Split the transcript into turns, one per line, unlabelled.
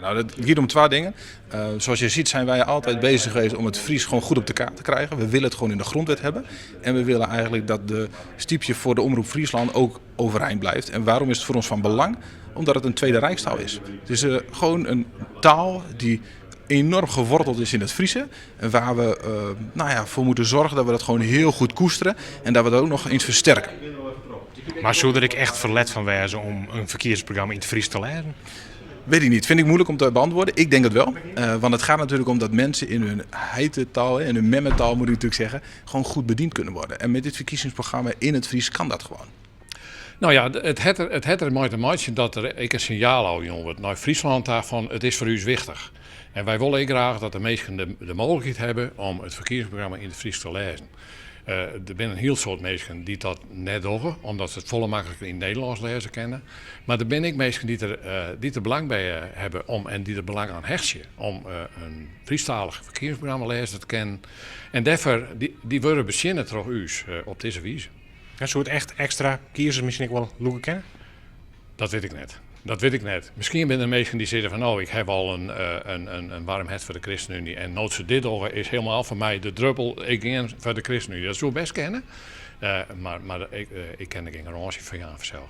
Nou, het gaat om twee dingen. Zoals je ziet zijn wij altijd bezig geweest om het Fries gewoon goed op de kaart te krijgen. We willen het gewoon in de grondwet hebben. En we willen eigenlijk dat de stiepje voor de Omroep Friesland ook overeind blijft. En waarom is het voor ons van belang? Omdat het een tweede rijkstaal is. Het is gewoon een taal die enorm geworteld is in het Friese. En waar we nou ja, voor moeten zorgen dat we dat gewoon heel goed koesteren. En dat we dat ook nog eens versterken.
Mar soe der ek echt ferlet fan wêze om in ferkiezingsprogramma yn it Frysk te lêzen?
Weet ik niet. Vind ik moeilijk om te beantwoorden. Ik denk het wel. Want het gaat natuurlijk om dat mensen in hun heitetaal, in hun memmetaal moet ik natuurlijk zeggen, gewoon goed bediend kunnen worden. En met dit verkiezingsprogramma in het Fries kan dat gewoon.
No ja, it hat der mei te meitsjen dat der ek in sinjaal ôfjûn wurdt nei Fryslân ta fan it is foar ús wichtich. En wy wolle ek graach dat de minsken de mooglikheid hawwe om it ferkiezingsprogramma yn it Frysk te lêzen. Der binne in hiel soad minsken dy't dat net dogge, omdat se it folle makliker yn it Nederlânsk lêze kinne. Mar der binne ek minsken dy't der belang by hawwe om en dy't der belang oan hechtsje om in Frysktalich ferkiezingsprogramma lêze te kinnen. En dêrfoar, dy wurde betsjinne troch ús op dizze wize.
En soe it echt ekstra kiezers miskien ek wol lûke kinne?
Dat wit ik net. Dat wit ik net. Miskien binne der minsken dy't sizze fan no, ik haw al in waarm hert foar de ChristenUnie en no't se dit dogge is hielendal foar my de druppel, ik gean foar de ChristenUnie. Dat soe best kinne, mar ik kin der gjin garânsje foar jaan fansels.